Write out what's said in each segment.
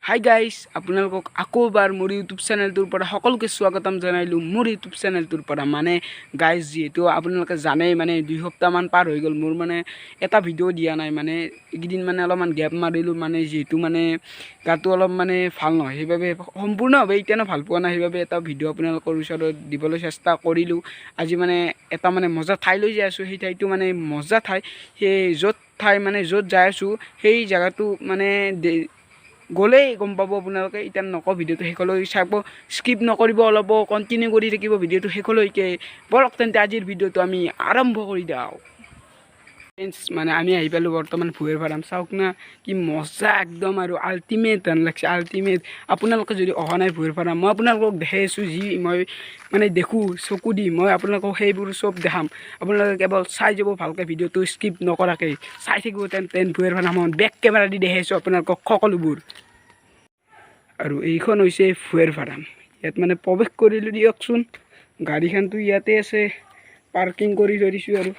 Hi guys, আপোনালোকক আকৌ এবাৰ মোৰ ইউটিউব চেনেলটোৰ পৰা সকলোকে স্বাগতম জনাইলোঁ। মোৰ ইউটিউব চেনেলটোৰ পৰা মানে গাইছ, যিহেতু আপোনালোকে জানেই, মানে 2 সপ্তাহমান পাৰ হৈ গ'ল, মোৰ মানে এটা ভিডিঅ' দিয়া নাই। মানে এইকেইদিন মানে অলপমান গেপ মাৰিলোঁ, মানে যিহেতু মানে গাটো অলপ মানে ভাল নহয়, সেইবাবে সম্পূৰ্ণভাৱে এতিয়ানো ভাল পোৱা নাই, সেইবাবে এটা ভিডিঅ' আপোনালোকৰ ওচৰত দিবলৈ চেষ্টা কৰিলোঁ। আজি মানে এটা মানে মজা ঠাইলৈ যাই আছোঁ। সেই ঠাইটো মানে মজা ঠাই। সেই য'ত ঠাই মানে য'ত যাই আছোঁ, সেই জেগাটো মানে গ'লেই গম পাব আপোনালোকে। এতিয়া নকওঁ, ভিডিঅ'টো শেষলৈ চাব, স্কিপ নকৰিব অলপো, কণ্টিনিউ কৰি থাকিব ভিডিঅ'টো শেষলৈকে। ব'লক তেন্তে, আজিৰ ভিডিঅ'টো আমি আৰম্ভ কৰি দিওঁ। ফ্ৰেণ্ডছ, মানে আমি আহি পালোঁ বৰ্তমান ভুৱেৰ ফাৰ্ম। চাওক না, কি মজা একদম আৰু আল্টিমেট হেন লাগছে, আল্টিমেট। আপোনালোকে যদি অহা নাই ভুৱেৰ ফাৰ্ম, মই আপোনালোকক দেখাই আছোঁ। যি মই মানে দেখোঁ চকু দি, মই আপোনালোকক সেইবোৰ চব দেখাম। আপোনালোকে কেৱল চাই যাব ভালকৈ, ভিডিঅ'টো স্কিপ নকৰাকৈ চাই থাকিব। তেন ভুৱেৰ ফাৰ্মখন বেক কেমেৰা দি দেখাই আছোঁ আপোনালোকক সকলোবোৰ। আৰু এইখন হৈছে ভুৱেৰ ফাৰ্ম। ইয়াত মানে প্ৰৱেশ কৰিলোঁ দিয়কচোন। গাড়ীখনতো ইয়াতে আছে, পাৰ্কিং কৰি থৈ দিছোঁ আৰু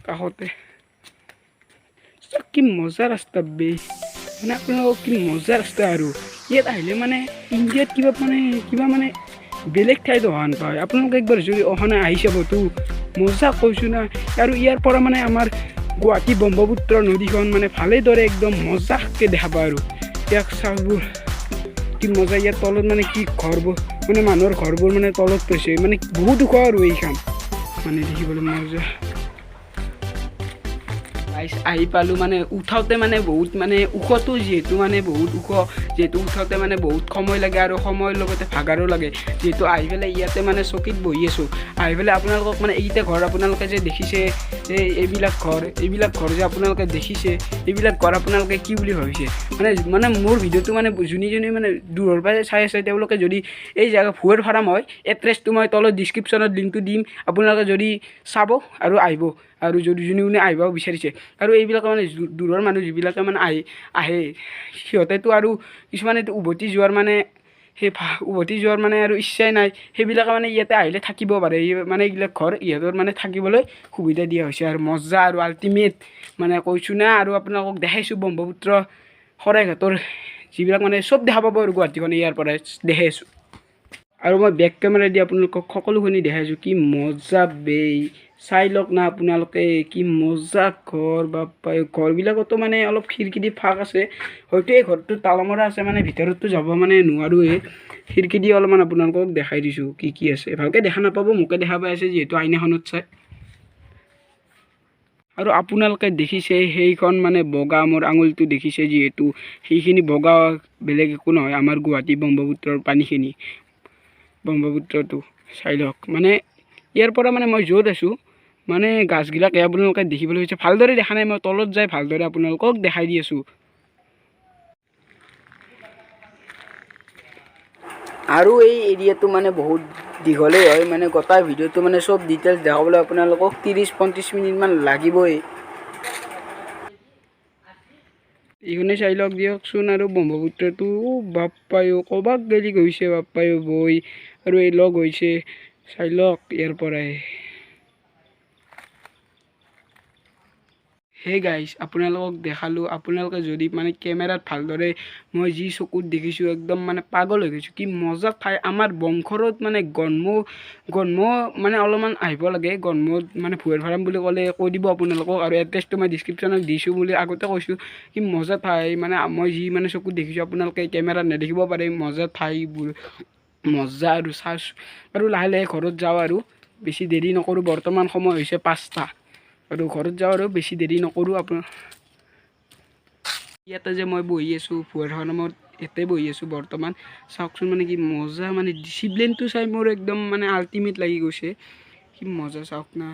কাষতে। চাওক, কি মজা ৰাস্তা বে। মানে আপোনালোকক কি মজা ৰাস্তা। আৰু ইয়াত আহিলে মানে ইণ্ডিয়াত কিবা মানে বেলেগ ঠাইত অহা নাপায়। আপোনালোকে একবাৰ যদি অহা নাই, আহি চাবতো, মজা কৈছোঁ না। আৰু ইয়াৰ পৰা মানে আমাৰ গুৱাহাটী ব্ৰহ্মপুত্ৰ নদীখন মানে ভালেদৰে একদম মজাকৈ দেখা পায়। আৰু ইয়াক চাওকবোৰ, কি মজা। ইয়াৰ তলত মানে কি ঘৰবোৰ, মানে মানুহৰ ঘৰবোৰ মানে তলত গৈছে, মানে বহুত ওখ। আৰু এইখন মানে দেখিবলৈ মজা। গাইছ, আহি পালোঁ। মানে উঠাওঁতে মানে বহুত মানে ওখটো যিহেতু, মানে বহুত ওখ যিহেতু, উঠাওঁতে মানে বহুত সময় লাগে আৰু সময়ৰ লগতে ভাগাৰো লাগে। যিহেতু আহি পেলাই ইয়াতে মানে চকীত বহি আছোঁ। আহি পেলাই আপোনালোকক মানে এইকেইটা ঘৰ আপোনালোকে যে দেখিছে, এই এইবিলাক ঘৰ যে আপোনালোকে দেখিছে, এইবিলাক ঘৰ আপোনালোকে কি বুলি ভাবিছে? মানে মানে মোৰ ভিডিঅ'টো মানে যোনে যোনে মানে দূৰৰ পৰাই চাই আছে, তেওঁলোকে যদি এই জেগা ভুৱেৰ ফাৰ্ম হয়, এড্ৰেছটো মই তলত ডিছক্ৰিপশ্যনত লিংকটো দিম। আপোনালোকে যদি চাব আৰু আহিব আৰু যদি যোনে যোনে আহিব বিচাৰিছে। আৰু এইবিলাক মানে দূৰৰ মানুহ যিবিলাকে মানে আহে, সিহঁতেতো আৰু কিছুমানেতো উভতি যোৱাৰ মানে আৰু ইচ্ছাই নাই। সেইবিলাকে মানে ইয়াতে আহিলে থাকিব পাৰে। এই মানে এইবিলাক ঘৰ ইহঁতৰ মানে থাকিবলৈ সুবিধা দিয়া হৈছে। আৰু মজা আৰু আল্টিমেট মানে কৈছোঁ না। আৰু আপোনালোকক দেখাইছোঁ ব্ৰহ্মপুত্ৰ, শৰাইঘাটৰ যিবিলাক মানে চব দেখা পাব আৰু গুৱাহাটীখন ইয়াৰ পৰাই দেখাই আছোঁ। আৰু মই বেক কেমেৰা দি আপোনালোকক সকলোখিনি দেখাইছোঁ। কি মজা বে, চাই লওক না আপোনালোকে, কি মজা ঘৰ বাপ্পা। ঘৰবিলাকতো মানে অলপ খিৰিকী দি ফাঁক আছে। হয়তো এই ঘৰটোত তালা মৰা আছে, মানে ভিতৰততো যাব মানে নোৱাৰোৱেই। খিৰিকী দি অলপমান আপোনালোকক দেখাই দিছোঁ কি কি আছে। ভালকৈ দেখা নাপাব, মোকে দেখা পাই আছে যিহেতু আইনাখনত চাই। আৰু আপোনালোকে দেখিছে সেইখন মানে বগা, মোৰ আঙুলিটো দেখিছে যিহেতু, সেইখিনি বগা বেলেগ একো নহয়, আমাৰ গুৱাহাটী ব্ৰহ্মপুত্ৰৰ পানীখিনি, ব্ৰহ্মপুত্ৰটো চাই লওক। মানে ইয়াৰ পৰা মানে মই য'ত আছোঁ, মানে গাছবিলাক আপোনালোকে দেখিবলৈ হৈছে। ভালদৰে দেখা নাই, মই তলত যাই ভালদৰে আপোনালোকক দেখাই দি আছোঁ। আৰু এই এৰিয়াটো মানে বহুত দীঘলেই হয়। মানে গোটেই ভিডিঅ'টো মানে চব ডিটেইলছ দেখাবলৈ আপোনালোকক 30-35 মিনিটমান লাগিবই। এইখনে চাই লওক দিয়কচোন। আৰু ব্ৰহ্মপুত্ৰটো বাপ্পায়ো ক'বাত গেলি গৈছে, বাপ্পায়ো বৈ আৰু এই লগ হৈছে। চাই লওক ইয়াৰ পৰাই। হে গাইছ, আপোনালোকক দেখালোঁ। আপোনালোকে যদি মানে কেমেৰাত ভালদৰে মই যি চকুত দেখিছোঁ, একদম মানে পাগল হৈ গৈছোঁ। কি মজা ঠাই। আমাৰ বংশৰত মানে গণমৌ, গণমৌ মানে অলপমান আহিব লাগে। গণমৌত মানে ভুৱেৰ ফাৰ্ম বুলি ক'লে কৈ দিব আপোনালোকক। আৰু এড্ৰেছটো মই ডিছক্ৰিপশ্যনত দিছোঁ বুলি আগতে কৈছোঁ। কি মজা ঠাই। মানে মই যি মানে চকুত দেখিছোঁ, আপোনালোকে কেমেৰাত নেদেখিব পাৰে। মজা ঠাইবোৰ মজা। আৰু চাইছোঁ আৰু লাহে লাহে ঘৰত যাওঁ আৰু বেছি দেৰি নকৰোঁ। বৰ্তমান সময় হৈছে 5টা আৰু ঘৰত যাওঁ আৰু বেছি দেৰি নকৰোঁ। আপোনাৰ ইয়াতে যে মই বহি আছোঁ, ভুৱেৰ ফাৰ্মত ইয়াতে বহি আছোঁ বৰ্তমান। চাওকচোন, মানে কি মজা। মানে ডিচিপ্লিনটো চাই মোৰ একদম মানে আল্টিমেট লাগি গৈছে। কি মজা, চাওক না।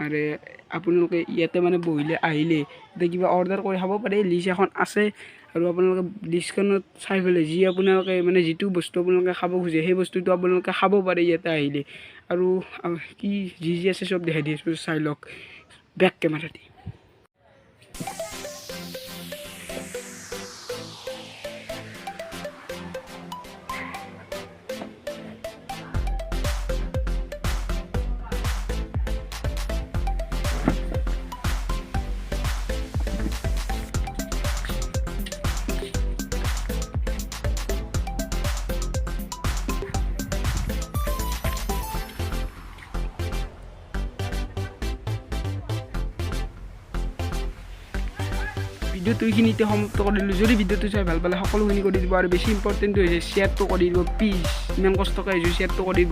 আৰে আপোনালোকে ইয়াতে মানে বহিলে, আহিলে ইয়াতে কিবা অৰ্ডাৰ কৰি খাব পাৰে। লিষ্ট এখন আছে আৰু আপোনালোকে লিষ্টখনত চাই পেলাই যি আপোনালোকে মানে যিটো বস্তু আপোনালোকে খাব খোজে, সেই বস্তুটো আপোনালোকে খাব পাৰে ইয়াতে আহিলে। আৰু কি যি যি আছে চব দেখাই দি আছোঁ, চাই লওক বেক কেমেৰা দি। ভিডিঅ'টো এইখিনিতে সমাপ্ত কৰিলোঁ। যদি ভিডিঅ'টো চাই ভাল পালে, সকলোখিনি কৰি দিব আৰু বেছি ইম্পৰ্টেণ্টটো হৈছে শ্বেয়াৰটো কৰি দিব। প্লিজ, ইমান কষ্টকৈ আহিছোঁ, শ্বেয়াৰটো কৰি দিব।